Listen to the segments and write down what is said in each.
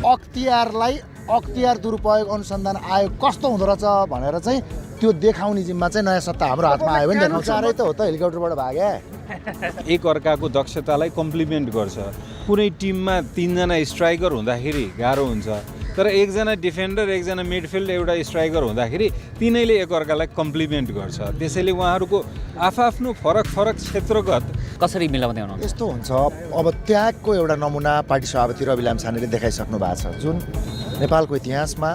अख्तियारलाई अख्तियार दुरुपयोग अनुसन्धान आयोग कस्तो हुँदो रहेछ भनेर चाहिँ त्यो देखाउने जिम्मा चाहिँ नयाँ सत्ता हाम्रो हातमा आयो भने देखाउँछ। चारै त हो त हेलिकप्टरबाट भागे। एक अर्काको दक्षतालाई कम्प्लिमेन्ट गर्छ। कुनै टिममा 3 जना स्ट्राइकर हुँदाखेरि गाह्रो हुन्छ, तर एकजना डिफेन्डर एकजना मिडफिल्ड एउटा स्ट्राइकर हुँदाखेरि तिनैले एक अर्कालाई कम्प्लिमेन्ट गर्छ। त्यसैले उहाँहरूको आफआफ्नो फरक फरक क्षेत्रगत कसरी मिलाउँदै हुनुहुन्छ? यस्तो हुन्छ, अब त्यागको एउटा नमुना पार्टी सभापति रवि लामिछानेले देखाइसक्नु भएको छ, जुन नेपालको इतिहासमा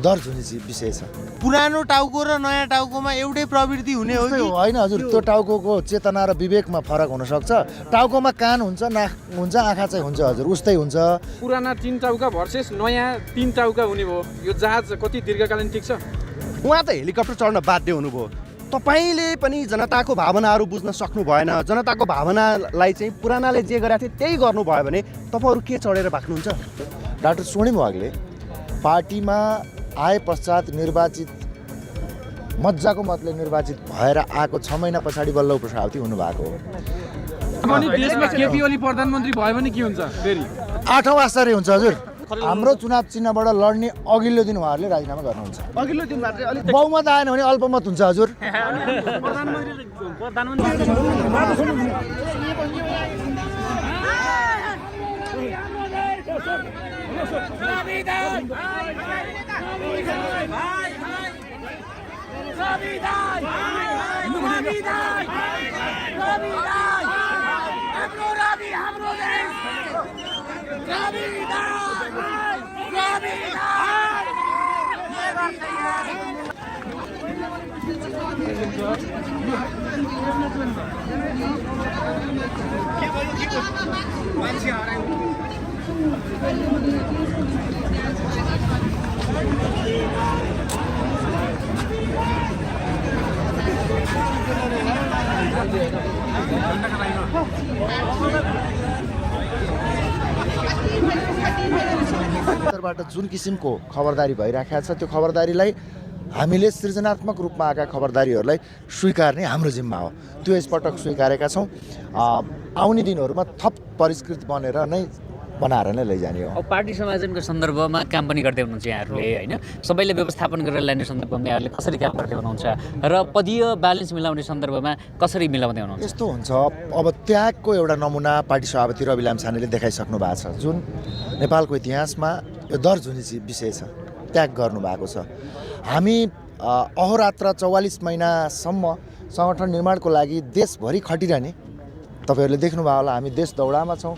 दर्जुनी विषय छ। पुरानो टाउको र नयाँ टाउकोमा एउटै प्रवृत्ति हुने हो कि होइन हजुर? त्यो टाउको चेतना र विवेकमा फरक हुनसक्छ। टाउकोमा कान हुन्छ, नाक हुन्छ, आँखा चाहिँ हुन्छ हजुर, उस्तै हुन्छ। पुराना 3 टाउका भर्सेस नयाँ 3 टाउका हुने भयो। यो जहाज कति दीर्घकालीन ठिक छ? उहाँ त हेलिकप्टर चढ्न बाध्य हुनुभयो। तपाईले पनि जनताको भावनाहरू बुझ्न सक्नु भएन। जनताको भावनालाई चाहिँ पुरानाले जे गरेका थिए त्यही गर्नुभयो भने तपाईँहरू के चढेर भाग्नुहुन्छ? डाक्टर स्वर्णिम वाग्ले पार्टीमा आए पश्चात निर्वाचित मजाको मतले निर्वाचित भएर आएको 6 महिना पछाडि बल्ल उपसभापति हुनुभएको हो। अनि देशमा केपी ओली प्रधानमन्त्री भयो भने के हुन्छ? फेरि 8औं आश्चर्य हुन्छ हजुर। हाम्रो चुनाव चिन्हबाट लड्ने अघिल्लो दिन उहाँहरूले राजीनामा गर्नुहुन्छ। अघिल्लो दिन मात्रै अलिक बहुमत आएन भने अल्पमत हुन्छ हजुर। बाट जुन किसिमको खबरदारी भइराखेको छ त्यो खबरदारीलाई हामीले सृजनात्मक रूपमा आएका खबरदारीहरूलाई स्वीकार्ने हाम्रो जिम्मा हो। त्यो यसपटक स्वीकारेका छौँ। आउने दिनहरूमा थप परिष्कृत बनेर नै बनाएर नै लैजाने हो। अब पार्टी समायोजनको सन्दर्भमा काम पनि गर्दै हुनुहुन्छ यहाँहरूले होइन? सबैले व्यवस्थापन गरेर ल्याउने सन्दर्भमा यहाँहरूले कसरी काम गर्दै हुनुहुन्छ र पदीय ब्यालेन्स मिलाउने सन्दर्भमा कसरी मिलाउँदै हुनुहुन्छ? यस्तो हुन्छ, अब त्यागको एउटा नमुना पार्टी सभापति रवि लामिछानेले देखाइसक्नु भएको छ, जुन नेपालको इतिहासमा यो दर्जुनी विषय छ। त्याग गर्नुभएको छ। हामी अहोरात्र 44 महिनासम्म सङ्गठन निर्माणको लागि देशभरि खटिरहने तपाईँहरूले देख्नुभयो होला। हामी देश दौडामा छौँ।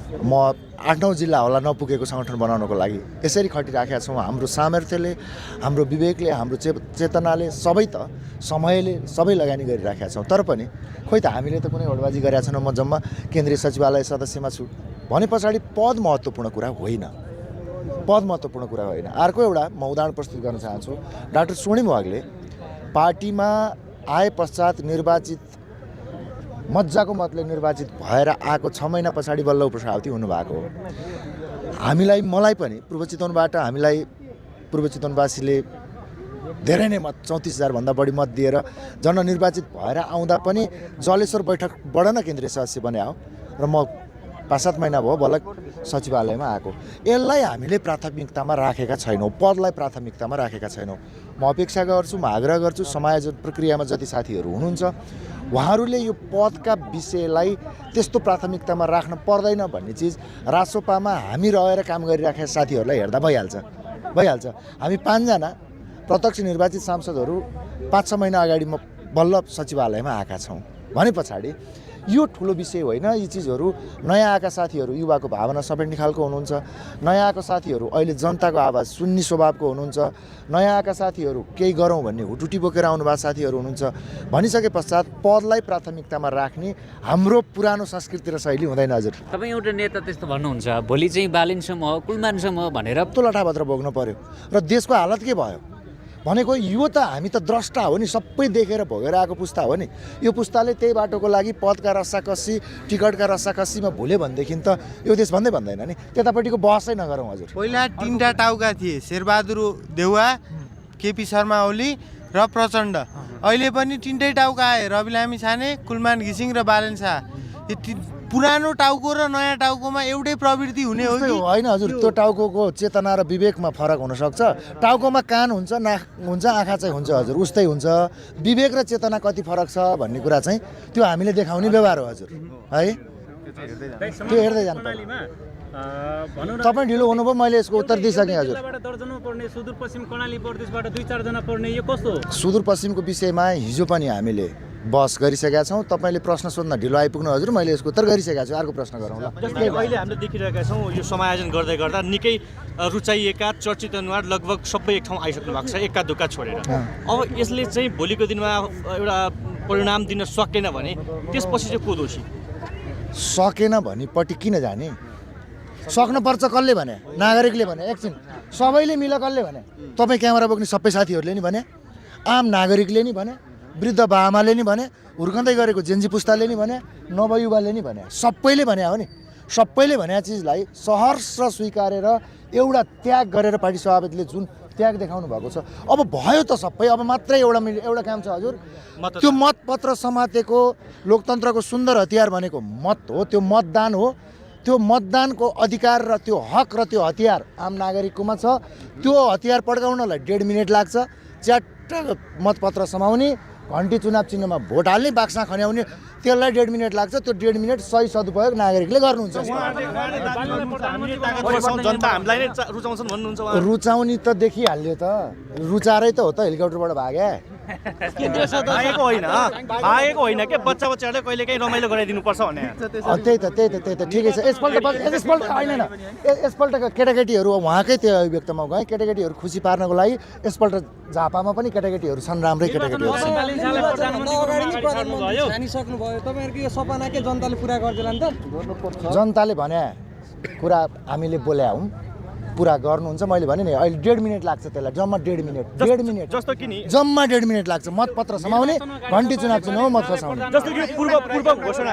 म 8-9 जिल्ला होला नपुगेको सङ्गठन बनाउनको लागि यसरी खटिराखेका छौँ। हाम्रो सामर्थ्यले, हाम्रो विवेकले, हाम्रो चेतनाले, सबै त समयले सबै लगानी गरिराखेका छौँ। तर पनि खोइ त हामीले त कुनै होडबाजी गरेका छैनौँ। म जम्मा केन्द्रीय सचिवालय सदस्यमा छु भने पछाडि पद महत्त्वपूर्ण कुरा होइन। पद महत्त्वपूर्ण कुरा होइन। अर्को एउटा म उदाहरण प्रस्तुत गर्न चाहन्छु। डाक्टर स्वर्णिम वाग्ले पार्टीमा आए पश्चात निर्वाचित मजाको मतले निर्वाचित भएर आएको 6 महिना पछाडि बल्ल उपसभापति हुनुभएको हो। मलाई पनि पूर्व चितवनबाट पूर्व चितवनवासीले धेरै नै मत 34,000 भन्दा बढी मत दिएर जननिर्वाचित भएर आउँदा पनि जलेश्वर बैठकबाट न केन्द्रीय सदस्य बने हो र म 5-7 महिना भयो बल्ल सचिवालयमा आएको। यसलाई हामीले प्राथमिकतामा राखेका छैनौँ। पदलाई प्राथमिकतामा राखेका छैनौँ। म अपेक्षा गर्छु, म आग्रह गर्छु समायोजन प्रक्रियामा जति साथीहरू हुनुहुन्छ उहाँहरूले यो पदका विषयलाई त्यस्तो प्राथमिकतामा राख्न पर्दैन भन्ने चिज रासोपामा हामी रहेर काम गरिराखेका साथीहरूलाई हेर्दा भइहाल्छ। हामी 5 जना प्रत्यक्ष निर्वाचित सांसदहरू 5-6 महिना अगाडि म बल्ल सचिवालयमा आएका छौँ भने पछाडि यो ठुलो विषय होइन। यी चिजहरू नयाँ आएका साथीहरू युवाको भावना समेट्ने खालको हुनुहुन्छ। नयाँ आएका साथीहरू अहिले जनताको आवाज सुन्ने स्वभावको हुनुहुन्छ। नयाँ आएका साथीहरू केही गरौँ भन्ने हुटुटी बोकेर आउनुभएको साथीहरू हुनुहुन्छ। भनिसके पश्चात पदलाई प्राथमिकतामा राख्ने हाम्रो पुरानो संस्कृति र शैली हुँदैन हजुर। तपाईँ एउटा नेता त्यस्तो भन्नुहुन्छ, भोलि चाहिँ बालिनसम्म हो कुलमानसम्म भनेर त्यो लटाभद्र भोग्नु पर्यो र देशको हालत के भयो भनेको यो त हामी त द्रष्टा हो नि, सबै देखेर भोगेर आएको पुस्ता हो नि। यो पुस्ताले त्यही बाटोको लागि पदका रस्साकस्सी टिकटका रस्साकस्सीमा भुल्यो भनेदेखि त यो देश भन्दैन नि। त्यतापट्टिको बहसै नगरौँ हजुर। पहिला 3टा टाउका थिए, शेरबहादुर देउवा, केपी शर्मा ओली र प्रचण्ड। अहिले पनि 3टै टाउका आए, रवि लामिछाने, कुलमान घिसिङ र बालेन शाह। पुरानो टाउको र नयाँ टाउकोमा एउटै प्रवृत्ति हुने हो कि होइन हजुर, त्यो टाउको चेतना र विवेकमा फरक हुनसक्छ। टाउकोमा कान हुन्छ, नाक हुन्छ, आँखा चाहिँ हुन्छ हजुर, उस्तै हुन्छ। विवेक र चेतना कति फरक छ भन्ने कुरा चाहिँ त्यो हामीले देखाउने व्यवहार हो हजुर, है। त्यो हेर्दै जानु पर्यो। तपाईँ ढिलो हुनुभयो, मैले यसको उत्तर दिइसकेँ हजुर। सुदूरपश्चिम कर्णाली प्रदेशबाट 2-4 जना पर्ने यो कस्तो? सुदूरपश्चिमको विषयमा हिजो पनि हामीले बहस गरिसकेका छौँ। तपाईँले प्रश्न सोध्न ढिलो आइपुग्नु हजुर, मैले यसको उत्तर गरिसकेका छु। अर्को प्रश्न गरौँ ल। जस्तै अहिले हामीले देखिरहेका छौँ यो समायोजन गर्दै गर्दा निकै रुचाइएका चर्चित अनुहार लगभग सबै एक ठाउँ आइसक्नु भएको छ, एक्का दुक्का छोडेर। अब यसले चाहिँ भोलिको दिनमा एउटा परिणाम दिन सकेन भने त्यसपछि चाहिँ को दोषी? सकेन भनेपट्टि किन जाने? सक्नुपर्छ कसले भने? नागरिकले भने। एकछिन, सबैले मिल कसले भने? तपाईँ क्यामेरा बोक्ने सबै साथीहरूले नि भने, आम नागरिकले नि भने, वृद्ध बाआमाले नि भने, हुर्कँदै गरेको जेन्जी पुस्ताले नि भने, नवयुवाले नि भने, सबैले भने हो नि। सबैले भनेको चिजलाई सहर्ष स्वीकारेर एउटा त्याग गरेर पार्टी सभापतिले जुन त्याग देखाउनु भएको छ, अब भयो त सबै। अब मात्रै एउटा काम छ हजुर, त्यो मतपत्र समातेको लोकतन्त्रको सुन्दर हतियार भनेको मत हो, त्यो मतदान हो। त्यो मतदानको अधिकार र त्यो हक र त्यो हतियार आम नागरिककोमा छ। त्यो हतियार पड्काउनलाई 1.5 मिनट लाग्छ। च्याट्ट मतपत्र समाउने, घन्टी चुनाव चिन्हमा भोट हाल्ने, बाक्सा खन्याउने, त्यसलाई 1.5 मिनट लाग्छ। त्यो 1.5 मिनट सही सदुपयोग नागरिकले गर्नुहुन्छ। रुचाउने त देखिहाल्यो त, रुचाएरै त हो त हेलिकप्टरबाट भागे। भागेको होइन के बच्चाहरूले कहिले काहीँ रमाइलो गराइदिनु पर्छ भने त्यही त ठिकै छ। यसपल्ट होइन न, यसपल्ट केटाकेटीहरू उहाँकै त्यो अभिव्यक्तमा गए, केटाकेटीहरू खुसी पार्नको लागि यसपल्ट झापामा पनि केटाकेटीहरू छन्, राम्रै केटाकेटीहरू छन्। तपाईँहरूको यो सपना के जनताले पुरा गरिदिला नि त? जनताले भने कुरा हामीले बोल्या हौँ, पुरा गर्नुहुन्छ। मैले भने नि अहिले 1.5 मिनट लाग्छ त्यसलाई, जम्मा 1.5 मिनट। 1.5 मिनट जस्तो कि नि जम्मा 1.5 मिनट लाग्छ मतपत्र समाउने, घन्टी चुनाव चिन्ह हो, मत खसाउने। जस्तो कि पूर्व घोषणा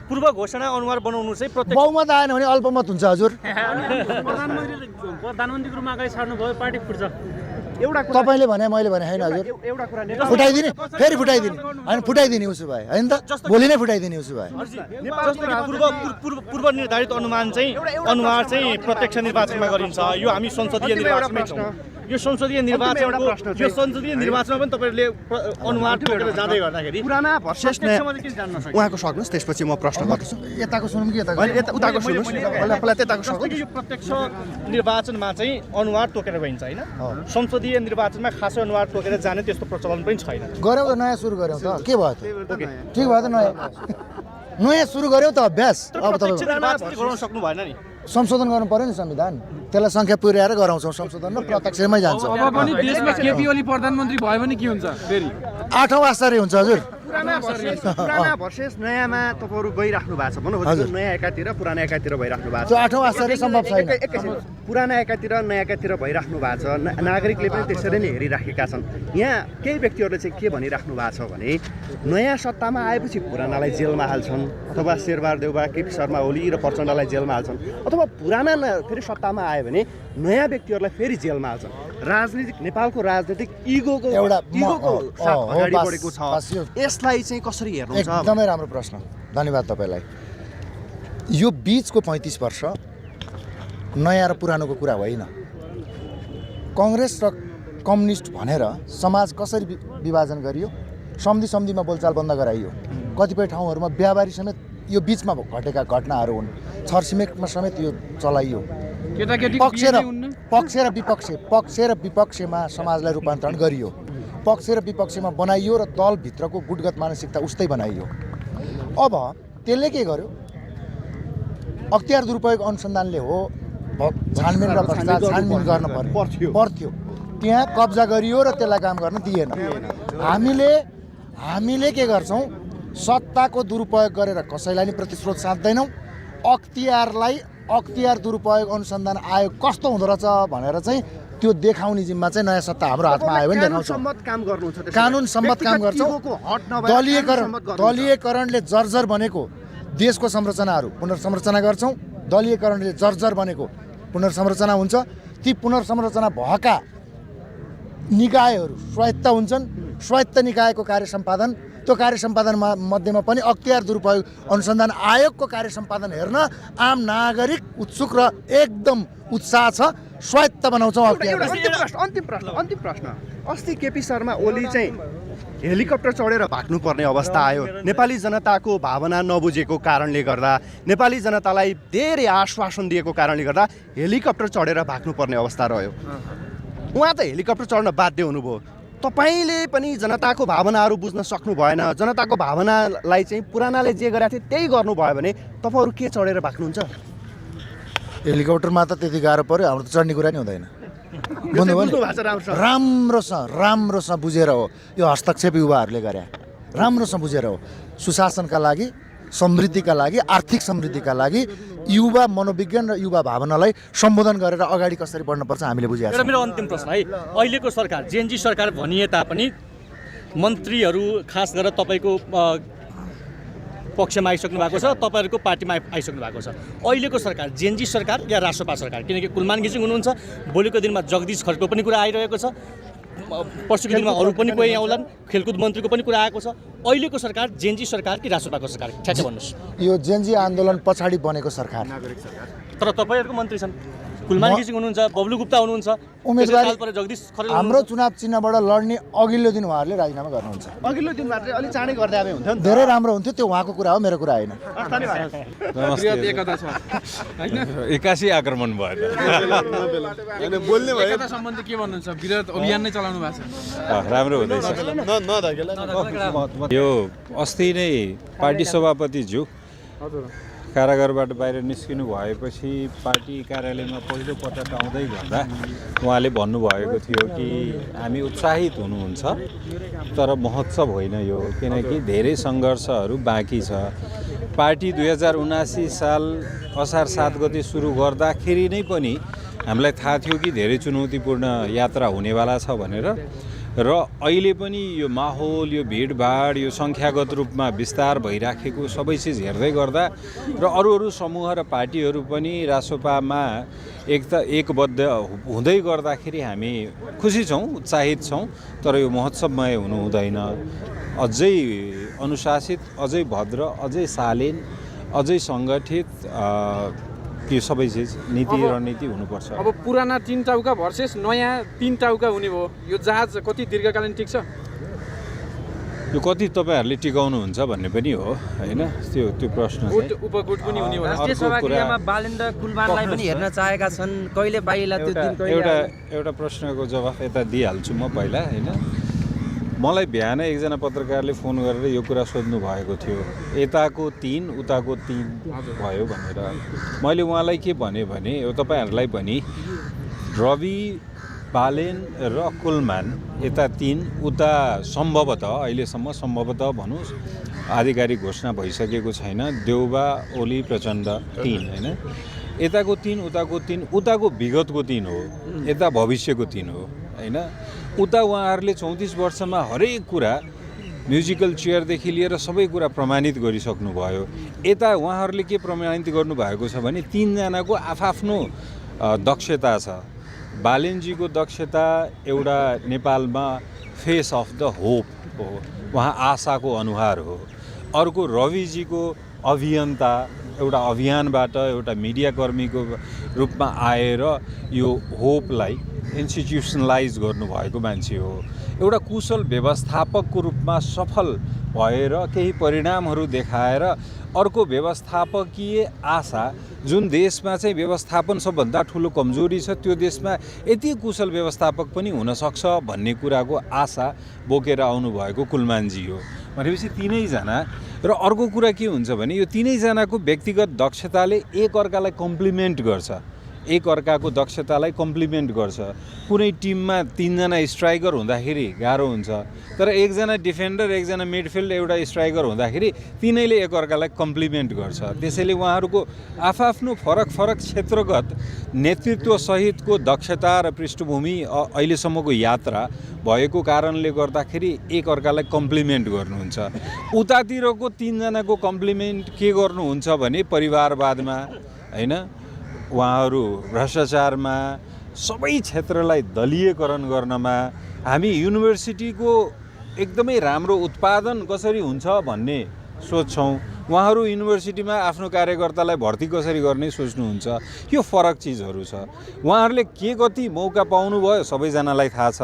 पूर्व घोषणा अनुहार बनाउनु चाहिँ प्रत्येक बहुमत आएन भने अल्पमत हुन्छ हजुर। प्रधानमन्त्रीको रूपमा अगाडि सार्नु भयो पार्टी फुट्छ। तपाईँले भने मैले भने होइन हजुर, फुटाइदिने, फेरि फुटाइदिने, होइन फुटाइदिने उसो भए, होइन त भोलि नै फुटाइदिने उसो भए। पूर्व निर्धारित अनुमान चाहिँ अनुहार चाहिँ प्रत्यक्ष निर्वाचनमा गरिन्छ। यो हामी संसदीय निर्वाचनमै छौँ। यो संसदीय निर्वाचनमा पनि तपाईँहरूले अनुहार टोकेर जाँदै गर्दाखेरि पुराना भर्सेस उहाँको सक्नुहोस्, त्यसपछि म प्रश्न गर्छु। यताको सुनौँ कि उताको सुन्नुहोस्, पहिला त्यताको सक्नुहोस्। यो प्रत्यक्ष निर्वाचनमा चाहिँ अनुहार टोकेर गइन्छ होइन, संसदीय निर्वाचनमा खासै अनुहार टोकेर जाने त्यस्तो प्रचलन पनि छैन। गऱ्यौँ त, नयाँ सुरु गऱ्यौँ त, के भयो त? ठिक भयो त, नयाँ सुरु गऱ्यौँ त अभ्यास। अब तपाईँ गराउन सक्नु भएन नि, संशोधन गर्नु पर्यो नि संविधान, त्यसलाई सङ्ख्या पुर्याएर गराउँछौँ संशोधन र प्रत्यक्षमै जान्छ। अब पनि देशमा केपी ओली प्रधानमन्त्री भयो भने के हुन्छ फेरि? 8औँ आश्चर्य हुन्छ हजुर। पुराना भर्सेस नयाँमा तपाईँहरू गइराख्नु भएको छ भनौँ, नयाँ एकातिर पुराना एकातिर भइराख्नु भएको छ। त्यो 8औँ आश्चर्य सम्भव छैन। पुराना एकातिर नयाँ एकातिर भइराख्नु भएको छ, नागरिकले पनि त्यसरी नै हेरिराखेका छन्। यहाँ केही व्यक्तिहरूले चाहिँ के भनिराख्नु भएको छ भने नयाँ सत्तामा आएपछि पुरानालाई जेलमा हाल्छन्, अथवा शेरबहादुर देउवा, केपी शर्मा ओली र प्रचण्डलाई जेलमा हाल्छन्, अथवा पुराना फेरि सत्तामा आयो भने नयाँ व्यक्तिहरूलाई फेरि जेलमा हाल्छन्। राजनीतिक नेपालको राजनीतिक इगोको साथ अगाडि बढेको छ। यसलाई चाहिँ कसरी हेर्नुहुन्छ? एकदमै राम्रो प्रश्न, धन्यवाद तपाईँलाई। यो बिचको 35 वर्ष नयाँ र पुरानोको कुरा होइन। कङ्ग्रेस र कम्युनिस्ट भनेर समाज कसरी विभाजन गरियो, सम्धिमा बोलचाल बन्द गराइयो, कतिपय ठाउँहरूमा व्यापारी समेत यो बिचमा घटेका घटनाहरू हुन्, छरछिमेकमा समेत यो चलाइयो। पक्ष र विपक्षमा समाजलाई रूपान्तरण गरियो, पक्ष र विपक्षमा बनाइयो र दलभित्रको गुटगत मानसिकता उस्तै बनाइयो। अब त्यसले के गर्यो? अख्तियार दुरुपयोग अनुसन्धानले हो छानबिन र छानबिन गर्न पर्थ्यो, त्यहाँ कब्जा गरियो र त्यसलाई काम गर्न दिएन। हामीले के गर्छौँ? सत्ताको दुरुपयोग गरेर कसैलाई नि प्रतिस्रोत साध्दैनौँ। अख्तियार दुरुपयोग अनुसन्धान आयोग कस्तो हुँदो रहेछ भनेर चाहिँ त्यो देखाउने जिम्मा चाहिँ नयाँ सत्ता हाम्रो हातमा आयो भने देखाउँछौँ। कानुन सम्मत काम गर्छौँ। दलीयकरणले जर्जर बनेको देशको संरचनाहरू पुनर्संरचना गर्छौँ। दलीयकरणले जर्जर बनेको पुनर्संरचना हुन्छ। ती पुनर्संरचना भएका निकायहरू स्वायत्त हुन्छन्। स्वायत्त निकायको कार्य सम्पादन त्यो कार्य सम्पादन मध्येमा पनि अख्तियार दुरुपयोग अनुसन्धान आयोगको कार्य सम्पादन हेर्न आम नागरिक उत्सुक र एकदम उत्साह छ। स्वायत्त बनाउँछौँ अख्तियार। अन्तिम प्रश्न अस्ति केपी शर्मा ओली चाहिँ हेलिकप्टर चढेर भाग्नुपर्ने अवस्था आयो। नेपाली जनताको भावना नबुझेको कारणले गर्दा, नेपाली जनतालाई धेरै आश्वासन दिएको कारणले गर्दा हेलिकप्टर चढेर भाग्नुपर्ने अवस्था रह्यो। उहाँ त हेलिकप्टर चढ्न बाध्य हुनुभयो। तपाईँले पनि जनताको भावनाहरू बुझ्न सक्नु भएन, जनताको भावनालाई चाहिँ पुरानाले जे गरेको थियो त्यही गर्नुभयो भने तपाईँहरू के चढेर भाग्नुहुन्छ? हेलिकप्टरमा त त्यति गाह्रो पर्यो, हाम्रो त चढ्ने कुरा नि हुँदैन। राम्रोसँग बुझेर हो यो हस्तक्षेप युवाहरूले गरे, राम्रोसँग बुझेर हो। सुशासनका लागि, समृद्धिका लागि, आर्थिक समृद्धिका लागि युवा मनोविज्ञान र युवा भावनालाई सम्बोधन गरेर अगाडि कसरी बढ्नुपर्छ हामीले बुझेका छौँ। मेरो अन्तिम प्रश्न है, अहिलेको सरकार जेएनजी सरकार भनिए तापनि मन्त्रीहरू खास गरेर तपाईँको पक्षमा आइसक्नु भएको छ, तपाईँहरूको पार्टीमा आइसक्नु भएको छ। अहिलेको सरकार जेएनजी सरकार या रासोपा सरकार? किनकि कुलमान घिसिङ हुनुहुन्छ, भोलिको दिनमा जगदीश खड्को पनि कुरा आइरहेको छ, पर्सिको दिनमा अरू पनि कोही आउलान्, खेलकुद मन्त्रीको पनि कुरा आएको छ। अहिलेको सरकार जेएनजी सरकार कि रासोपाको सरकार? ठ्याक्कै भन्नुहोस्। यो जेएनजी आन्दोलन पछाडि बनेको सरकार। तर तपाईँहरूको मन्त्री छन्, कुलमान घिसिङ हुनुहुन्छ, बब्लु गुप्ता हुनुहुन्छ, उम्मेदवारी जगदीश खड्का हाम्रो चुनाव चिन्हबाट लड्ने अघिल्लो दिन उहाँहरूले राजीनामा गर्नुहुन्छ। अघिल्लो दिन मात्रै अलिक चाँडै गर्दै आए हुन्थ्यो नि। धेरै राम्रो हुन्थ्यो, त्यो उहाँको कुरा हो, मेरो कुरा होइन। एकता छ हैन? 81 आक्रमण भयो। एकता सम्बन्धी के भन्नुहुन्छ? विरोध अभियान नै चलाउनु भएको छ। राम्रो हुँदैछ। यो अस्ति नै पार्टी सभापतिज्यू कारागारबाट बाहिर निस्किनु भएपछि पार्टी कार्यालयमा पहिलो पटक आउँदै गर्दा उहाँले भन्नुभएको थियो कि हामी उत्साहित हुनुहुन्छ तर महोत्सव होइन यो, किनकि धेरै सङ्घर्षहरू बाँकी छ। पार्टी 2079 साल असार 7 गते सुरु गर्दाखेरि नै पनि हामीलाई थाहा थियो कि धेरै चुनौतीपूर्ण यात्रा हुनेवाला छ भनेर, र अहिले पनि यो माहौल, यो भिडभाड, यो सङ्ख्यागत रूपमा विस्तार भइराखेको सबै चिज हेर्दै गर्दा र अरू समूह र पार्टीहरू पनि रासोपामा एकबद्ध हुँदै गर्दाखेरि हामी खुसी छौँ, उत्साहित छौँ। तर यो महोत्सवमय हुनु हुँदैन, अझै अनुशासित, अझै भद्र, अझै शालीन, अझै सङ्गठित त्यो सबै चिज नीति रणनीति हुनुपर्छ। अब पुराना 3 टाउका भर्सेस नयाँ 3 टाउका हुने भयो, यो जहाज कति दीर्घकालीन टिक्छ? यो कति तपाईँहरूले टिकाउनुहुन्छ भन्ने पनि हो होइन, त्यो प्रश्न उपगुट पनि हुने हो। राष्ट्रिय सभागृहमा बालेन्द्र कुलमानलाई पनि हेर्न चाहेका छन्, कहिले पाइला त्यो दिन एउटा प्रश्नको जवाफ यता दिइहाल्छु म पहिला होइन। मलाई बिहान एकजना पत्रकारले फोन गरेर यो कुरा सोध्नु भएको थियो, यताको 3 उताको 3 भयो भनेर। मैले उहाँलाई के भने यो तपाईँहरूलाई पनि रवि, बालेन र कुलमान यता 3, उता सम्भवतः अहिलेसम्म भनौँ आधिकारिक घोषणा भइसकेको छैन, देउबा, ओली, प्रचण्ड 3 होइन। यताको 3 उताको 3, उताको विगतको 3 हो, यता भविष्यको 3 हो होइन। उता उहाँहरूले 34 वर्षमा हरेक कुरा म्युजिकल चेयरदेखि लिएर सबै कुरा प्रमाणित गरिसक्नुभयो। यता उहाँहरूले के प्रमाणित गर्नुभएको छ भने 3 जनाको आफआफ्नो दक्षता छ। बालेनजीको दक्षता एउटा नेपालमा फेस अफ द होप हो, उहाँ आशाको अनुहार हो। अर्को रविजीको अभियन्ता, एउटा अभियानबाट एउटा मिडियाकर्मीको रूपमा आएर यो होपलाई इन्स्टिट्युसनलाइज गर्नुभएको मान्छे हो। एउटा कुशल व्यवस्थापकको रूपमा सफल भएर केही परिणामहरू देखाएर अर्को व्यवस्थापकीय आशा, जुन देशमा चाहिँ व्यवस्थापन सबभन्दा ठुलो कमजोरी छ, त्यो देशमा यति कुशल व्यवस्थापक पनि हुनसक्छ भन्ने कुराको आशा बोकेर आउनुभएको कुलमानजी हो। भनेपछि 3 जना। र अर्को कुरा के हुन्छ भने यो 3 जनाको व्यक्तिगत दक्षताले एकअर्कालाई कम्प्लिमेन्ट गर्छ, एकअर्काको दक्षतालाई कम्प्लिमेन्ट गर्छ। कुनै टिममा 3 जना स्ट्राइकर हुँदाखेरि गाह्रो हुन्छ, तर 1 जना डिफेन्डर, 1 जना मिडफिल्ड, एउटा स्ट्राइकर हुँदाखेरि तिनैले एकअर्कालाई कम्प्लिमेन्ट गर्छ। त्यसैले उहाँहरूको आफआफ्नो फरक क्षेत्रगत नेतृत्वसहितको दक्षता र पृष्ठभूमि अहिलेसम्मको यात्रा भएको कारणले गर्दाखेरि एकअर्कालाई कम्प्लिमेन्ट गर्नुहुन्छ। उतातिरको 3 जनाको कम्प्लिमेन्ट के गर्नुहुन्छ भने परिवारवादमा होइन, उहाँहरू भ्रष्टाचारमा, सबै क्षेत्रलाई दलीयकरण गर्नमा, हामी युनिभर्सिटीको एकदमै राम्रो उत्पादन कसरी हुन्छ भन्ने सोच्छौँ। उहाँहरू युनिभर्सिटीमा आफ्नो कार्यकर्तालाई भर्ती कसरी गर्ने सोच्नुहुन्छ। यो फरक चिजहरू छ। उहाँहरूले के कति मौका पाउनुभयो सबैजनालाई थाहा छ।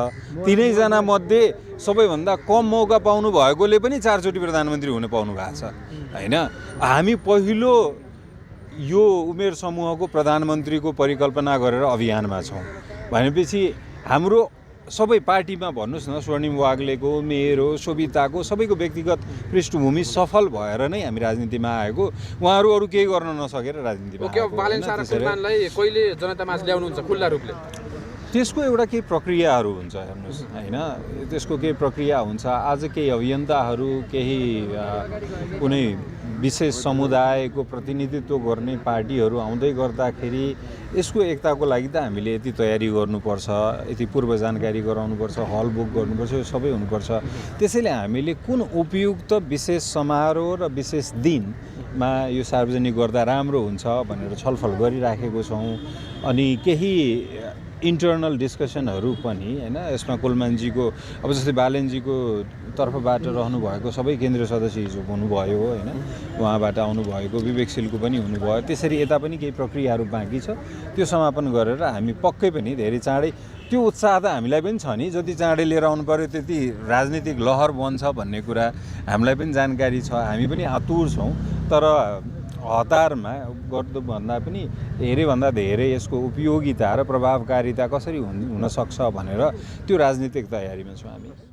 तिनैजना मध्ये सबैभन्दा कम मौका पाउनु भएकोले पनि 4 चोटि प्रधानमन्त्री हुन पाउनु भएको छ होइन। हामी पहिलो यो उमेर समूहको प्रधानमन्त्रीको परिकल्पना गरेर अभियानमा छौँ भनेपछि हाम्रो सबै पार्टीमा भन्नुहोस् न, स्वर्णिम वाग्लेको, मेरो, सोभिताको, सबैको व्यक्तिगत पृष्ठभूमि सफल भएर नै हामी राजनीतिमा आएको। उहाँहरू अरू केही गर्न नसकेर राजनीतिमा ओके, अब बालेन्सा र कुलमानलाई कहिले जनतामा ल्याउनुहुन्छ खुल्ला रूपले? त्यसको एउटा केही प्रक्रियाहरू हुन्छ हेर्नुहोस् होइन। त्यसको केही प्रक्रिया हुन्छ। आज केही अभियन्ताहरू, केही कुनै विशेष समुदायको प्रतिनिधित्व गर्ने पार्टीहरू आउँदै गर्दाखेरि यसको एकताको लागि त हामीले यति तयारी गर्नुपर्छ, यति पूर्व जानकारी गराउनुपर्छ, हल बुक गर्नुपर्छ, यो सबै हुनुपर्छ। त्यसैले हामीले कुन उपयुक्त विशेष समारोह र विशेष दिनमा यो सार्वजनिक गर्दा राम्रो हुन्छ भनेर छलफल गरिराखेको छौँ। अनि केही इन्टर्नल डिस्कसनहरू पनि होइन। यसमा कुलमानजीको अब जस्तै बालेनजीको तर्फबाट रहनुभएको सबै केन्द्रीय सदस्य हिजो हुनुभयो होइन, उहाँबाट आउनुभएको विवेकशीलको पनि हुनुभयो। त्यसरी यता पनि केही प्रक्रियाहरू बाँकी छ, त्यो समापन गरेर हामी पक्कै पनि धेरै चाँडै, त्यो उत्साह त हामीलाई पनि छ नि, जति चाँडै लिएर आउनु पऱ्यो त्यति राजनीतिक लहर बन्छ भन्ने कुरा हामीलाई पनि जानकारी छ। हामी पनि आतुर छौँ। तर हतारमा गर्नुभन्दा पनि धेरैभन्दा धेरै यसको उपयोगिता र प्रभावकारिता कसरी हुन सक्छ भनेर त्यो राजनीतिक तयारीमा छौँ हामी।